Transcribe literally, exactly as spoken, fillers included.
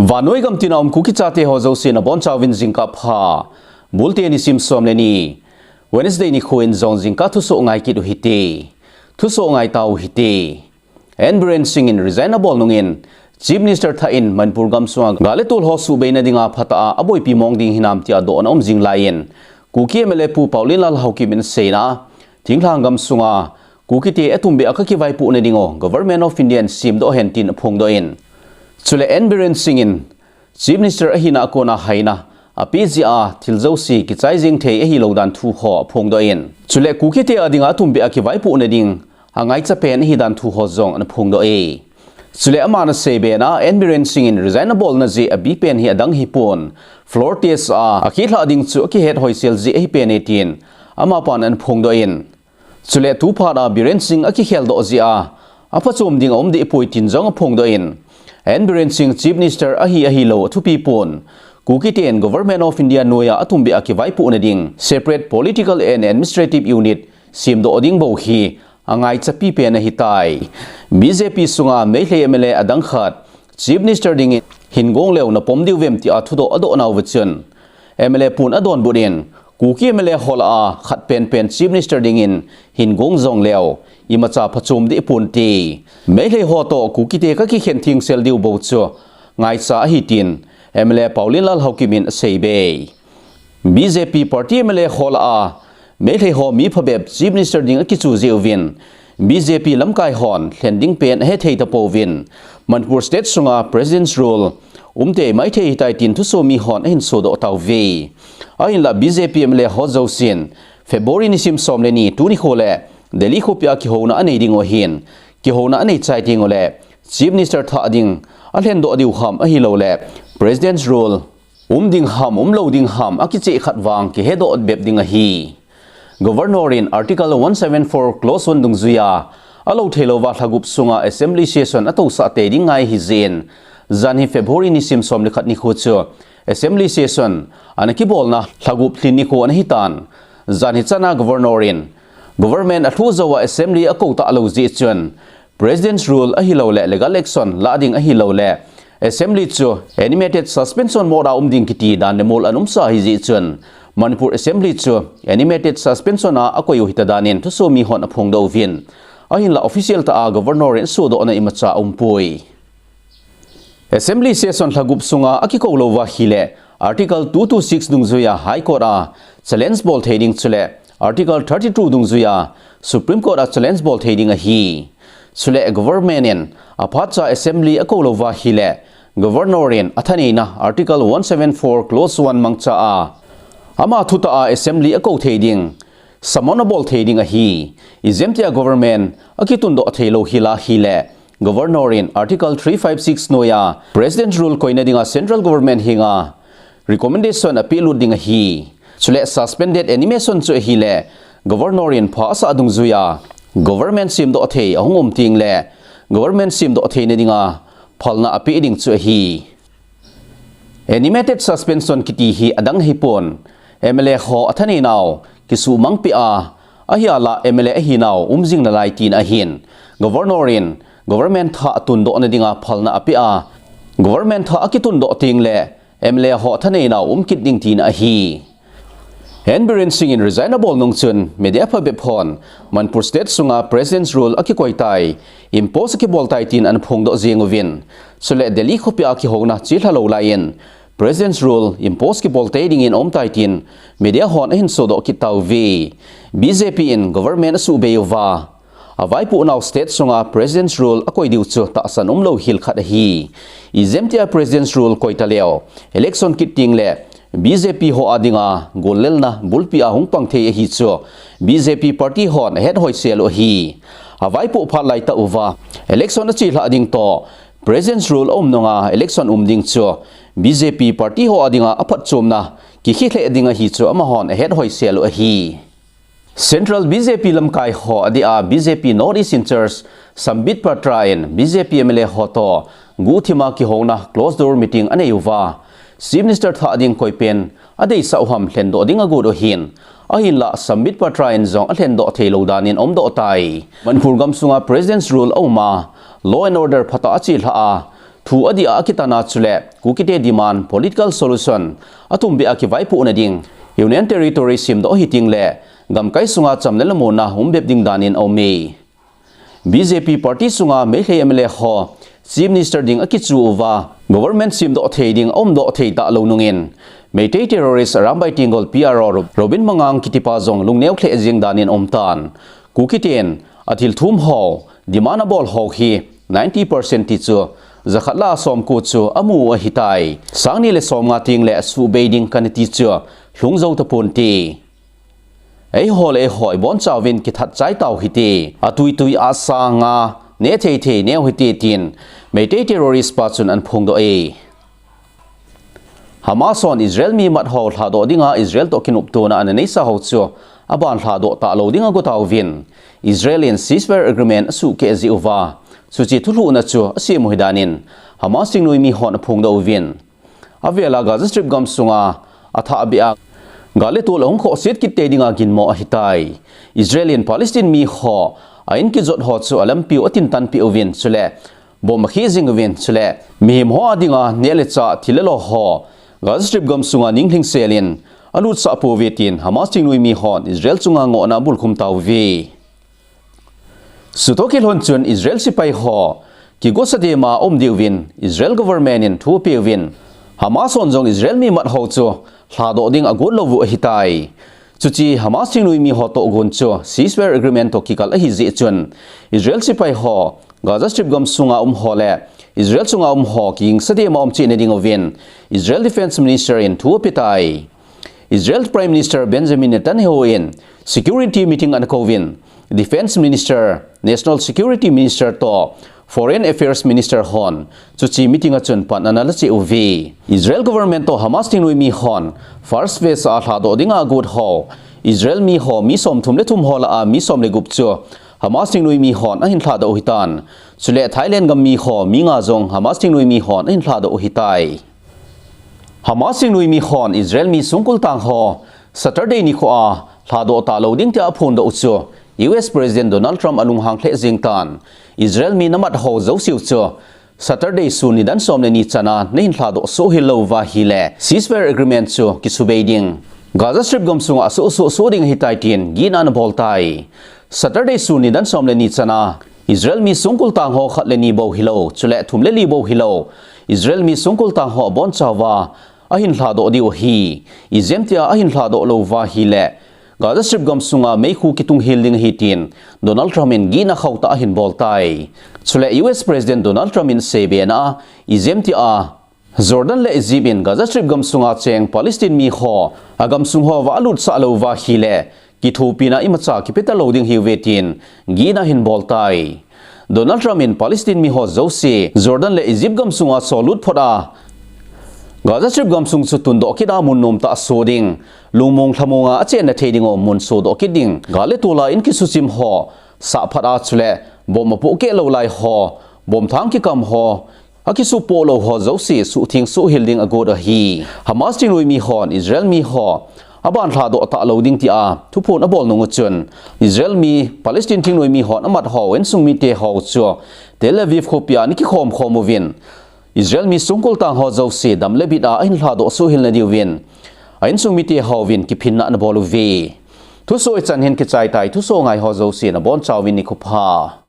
Vannoi gam tina um Kuki chate ho jouse nabonchauvin jingkah pha. Bulte nisim som le ni, Wednesday nikho in jong jingkah thusoh ngai kit u hite. Thusoh ngai tau hite. N Biren Singh in resign abol nungin, Chief Minister thah in Manipur gamsunga gal le tol ho suhbeina dinga phatah a aboipi mong ding hinam tia dohna um jing laiyin, Kuki M L A Pu Paolienlal Haokip in aseina, thinglhang gamsunga Kukite atumbeh a kakivaipohna ding u Government of India in semdoh hen tin aphongdoh in, chule N Biren Singh in Chief Minister ahina a kona haina apeh jeh a thil jouse kichai jeng thei ahilou dan thu ho aphongdoh in, chule Kukite a dinga atumbeh a kivaipohna ding angaicha pen ahi dan thu ho jong ana phongdoh e. Chule aman asei bena, N Biren Singh in resign abolna jeh abipen hi adang hipon, floor test a akilhah ding chu akihet hoisel jeh ahi pen e tin amapan ana phongdoh in, chule tuphat a Biren Singh akikheldoh jeh a aphachom ding aum dehpoi tin jong aphongdoh in, N Biren Singh Chief Minister ahi ahilou athupi pon, Kukiten Government of India noiya atumbeh a kivaipohna ding separate political and administrative unit semdoh ding bou hi angaichapi pen ahitai. B J P sunga Meitei M L A adang khat Chief Minister dingin hin gong leu napom diuvem tia thudoh adoh nauva chun, M L A pun adonbut in, Kuki M L A ho lah a khat penpen Chief Minister dingin hin gong jong leu imacha phachom dehpon ti. Meitei ho toh Kukite kakikhen thengsel diu bou chu ngaicha ahi tin M L A Paolienlal Haokip in asei be. B J P party M L A ho lah a Meitei ho mi phabep Chief Minister ding akichu jeh uvin, B J P lamkai hon lhen ding pen ahethei tapouvin, Manipur State sunga President's Rule umtei maithei ahitai tin thusomi hon ahin sodoh tauve. Ahinlah B J P M L A ho jousen February nisim som le ni tuni kho le Delhi khopia kihouna anei ding u ahin, kihouna anei chai ding u le Chief Minister thah ding alhendoh diu ham ahilou le President's Rule um ding ham, umlou ding ham, akicheh khat vang kihedoh bep ding ahi. Governor in Article one seven four Clause one dungjuia alou theilouva lhagup sunga Assembly Session atousah tei ding ngai ahi jeh in, janhi February nisim som le khat nikho chu Assembly Session ana kibolna lhagup lhin nikho ana hitan. Janhi chana Governor in government alhuh jouva Assembly akou talou jeh chun, President's Rule ahilou le legal action lah ding ahilou le Assembly chu animated suspension mode a um ding kiti dan le mol ana umsa ahi jeh chun, Manipur Assembly chu animated suspension a akoi u hita danin thusomi hon aphongdoh uvin, ahinlah official tah a Governor in asodohna imacha aumpoi. Assembly Session lhagup sunga akikou louva ahile Article two two six dungjuia High Court a challenge bol thei ding chule Article thirty-two dungjuia Supreme Court a challenge bol thei ding ahi. Chule government in aphatcha Assembly akou louva ahile Governor in athaneina Article one seven four Clause one mangcha a ama thutah a Assembly akou thei ding, summon abol thei ding ahi. Ijemtia government akitundoh theilou hila ahile Governor in Article three five six noiya President's Rule koina dinga Central Government henga recommendation apehlut ding ahi. Chule suspended animation chu ahile Governor in pha asah dungjuiya government semdoh thei ahung um tengle government semdoh theina dinga phalna apeh ding chu ahi. Animated suspension kiti hi adang hipon, M L A ho athaneinau kisuhmang peh a, ahilah M L A ahinau um jing nalai tina ahin, Governor in government thah tundohna dinga phalna apeh a, government thah akitundoh tengle M L A ho athaneinau um kit ding tina ahi. N Biren Singh in resign abol nung chun media phabep hon Manipur State sunga President's Rule akikoi tai, impose akibol tai tin ana phongdoh jeng uvin. Chule Delhi khopia kihouna chelha lou laiyin President's Rule impose kibol tei dingin aum tai tin media hon ahin sodoh kit tauve. B J P in government asuhbei uva, avaipohnau state sunga President's Rule akoi diu chu tahsan umlou hel khat ahi. Ijemtia President's Rule koi taleu, election kit tengle B J P ho adinga gollelna bulpi a hung pang thei ahi chu B J P party hon ahet hoisel u ahi. Avaipoh phat laitah uva election achelhah ding toh President's Rule aum nunga election um ding chu B J P party ho adinga aphatchomna kikhe lheh ding ahi chu amahon ahet hoisel u ahi. Central B J P lamkai ho adeh a B J P North East in charge Sambit Patra in B J P M L A ho toh guhthima kihouna closed door meeting anei uva, Chief Minister thah ding koipen adeisah u ham lhendoh ding agot u ahin, ahinlah Sambit Patra in jong alhendoh theilou danin aumdoh tai. Manipur gamsunga President's Rule aum a, law and order phatah a achelhah a, thu adih a akitan a chule Kukite demand political solution athum beh a kivaipohna ding Union Territory semdoh ahi tengle gamkai sunga cham le lamonna umbep ding dan in aume. B J P party sunga Meitei M L A ho Chief Minister ding akichu uva, government semdoh thei ding aumdoh thei talou nungin, Meitei terrorist Arambai Tenggol P R O Robin Mangang kitipa jong lungneo lheh jeng dan in aumtan. Kukiten athil thum ho, demand abol ho hi ninety percent ti chu, jakhat lah a somko chu amu ahitai. Sang ni le somnga tengle suhbei ding kana ti chu, lhung jou taponte. Eiho le eiho ibonchauvin kithat chai tau hite, atui tui a sanga neh thei thei neo hite tin Meitei terrorist pa chun aphongdoh e. Hamas hon Israel mi mat ho lhadoh dinga Israel toh kinoptona ana neisa ho chu aban lhadoh talou ding agot tauvin, Israel in ceasefire agreement asuhkeh jeh uva, chuche thulhuhna chu asem u ahi dan in Hamas thingnoimi hon aphongdoh uvin. Avela Gaza Strip gamsunga athah beh a gal le tol ahung khohset kit tei dinga ginmo ahitai. Israel in Palestine mi ho a in kijot ho chu alampiu atintan peh uvin chule bomb akhih jing uvin chule mihem ho a dinga neh le chah thil le lo ho Gaza Strip gamsunga ninglhing selin alutsah pouve tin Hamas thingnoimi hon Israel chunga ngohna abulkhum tauve. Chutoh kilhon chun Israel sepai ho kigosa dema aum diuvin Israel government in thu apeuvin, Hamas hon jong Israel mi mat ho chu lhadoh ding agot lou u ahitai. Chuche Hamas thingnoimi ho tohgon chu ceasefire agreement toh kikal ahi jeh chun Israel sepai ho Gaza Strip gamsunga um ho le Israel chunga um ho kigingsa dema um cheh na ding uvin Israel Defense Minister in thu apetai. Israel Prime Minister Benjamin Netanyahu in security meeting ana kouvin, Defense Minister, National Security Minister toh Foreign Affairs Minister hon chuche meeting a chun pan ana la cheh uve. Israel government toh Hamas thingnoimi hon first phase a lhadoh dinga agot ho Israel mi ho mi somthum le thum ho lah a mi som le gup chu Hamas thingnoimi hon ahin lhadoh u ahitan. Chule Thailand gam mi ho mi nga jong Hamas thingnoimi hon ahin lhadoh u ahitai. Hamas thingnoimi hon Israel mi songkul tang ho Saturday nikho a lhadoh talou ding tia aphondoh u chu U S President Donald Trump alunghang lheh jeng tan. Israel mi namat ho jouse u chu Saturday sun nidan som le ni chana nahin lhadoh soh hih lou uva ahile ceasefire agreement chu kisubei ding, Gaza Strip gamsunga asoh soh soh ding ahitai tin gihna ana bol tai. Saturday sun nidan som le ni chana Israel mi songkul tang ho khat le ni bou hilou, chule thum le li bou hilou, Israel mi songkul tang ho abonchauva ahin lhadoh diu ahi. Ijemtia ahin lhadoh lou uva ahile Gaza Strip gamsunga meikhu kitung hel ding ahi tin Donald Trump in gihna khauhtah ahin bol tai. Chule U S President Donald Trump in aseibe na a, ijemtia Jordan le Egypt in Gaza Strip gamsunga cheng Palestine mi ho agamsung hoa alutsah lou uva ahile kithopina imacha kipe talou ding ahiuve tin gihna ahin bol tai. Donald Trump in Palestine mi ho jouse Jordan le Egypt gamsunga solut phot a Gaza Strip gamsung chu tundoh kit a mun nomtah a soh ding, lungmong lhamonga achenna thei ding u mun sohdoh kit ding, gal le tol a in kisuchim ho sahphat a chule bomb apohkeh lou lai ho, bomb thang kikam ho akisupoh lou ho jouse suhtheng suhhel ding agot ahi. Hamas thingnoimi hon Israel mi ho aban lhadoh talou ding tia thuphon abol nung u chun Israel mi Palestine thingnoimi hon amat ho insung mite ho chu Tel Aviv khopia ana kikhom khom uvin Israel mi songkul tang ho jouse dam le bit a ahin lhadoh suhhel na diuvin a insung mite hovin kiphinna ana bol uve. Thusoh ichan hin kichai tai, thusoh ngai ho jouse nabonchauvin nikho pha.